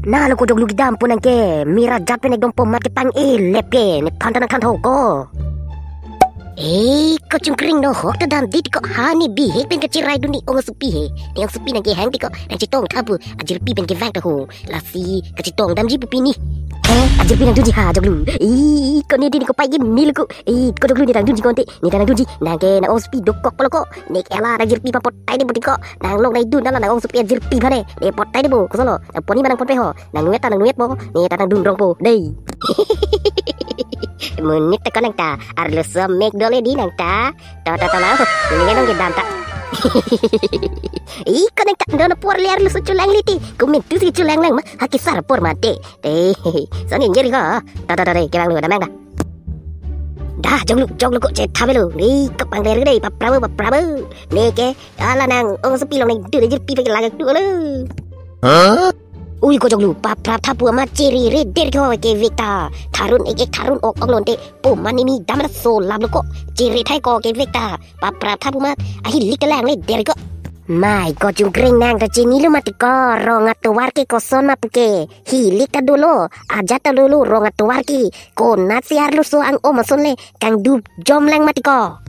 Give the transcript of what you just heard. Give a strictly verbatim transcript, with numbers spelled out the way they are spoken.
Na lo ko joklu kedam pu nang ke, mera jat pen ekdom pomat kepang-e lep ke, nephan ta nangthan tha ko. Eh, ko Chungkreng, no hok ta damde ti ko, ha ne bihek pen kacherai dun ne ongsopi he. Ne ongsopi nang kehang ti ko, nangchetong tha pu, ajirpi pen kevang ta ho. Lasi kachetong damji pu pini. Eh, ajirpi nangdunji ha joklu. Ih, ko ne dei ne ko pai ke mil ko. Ih, ko joklu ne nangdunji konte. Ne ta nangdunji. Nang ke nang ongsopi dokok polo ko. Ne ke la nangjirpi pa potai de bo ti ko. Nang long nai dun la nang ongsopi ajirpi pa ne. Ne potai de bo. Kosonlo. Nang pon-i ma nang ponpe ho. Nang nuet ta nang nuet po. Ne ta nangdun rong po. Dei. Monit ta ko nang ta. Arloso mek dole dei nang ta. To, to, to, lang. Ini kan dong kedam ta. Ih, ko nang ta don apor le arloso chelang le ti. Ko min tu si chelang lang ma. Ha kesar apor mate. Eh, son injir ko. To, to, to, dei, kevang lo, damang ta. Dah, joklu, joklu ko chetha avelo. Ni kepang der dei, paprabo, paprabo. Ne ke, ala nang ongsopi along nangdun ajirpi pen ke lagak tu lo. Ui ko joklu, paprap tha pu amat chere re der ko kevek ta. Tharun ek ek tharun ok ok lonte. Pomat ne mi dam ra so lam lo ko. Chere thai ko kevek ta. Paprap tha pu amat ahilik kelang le der ko. Mai ko Chungkreng, nang ta chinilo mati ko, rong atovar ke koson ma pu ke. Hilik ta dolo, ajat ta dolo rong atovar ke. Konatsi arloso ang-om ason le kangdujom lang mati ko.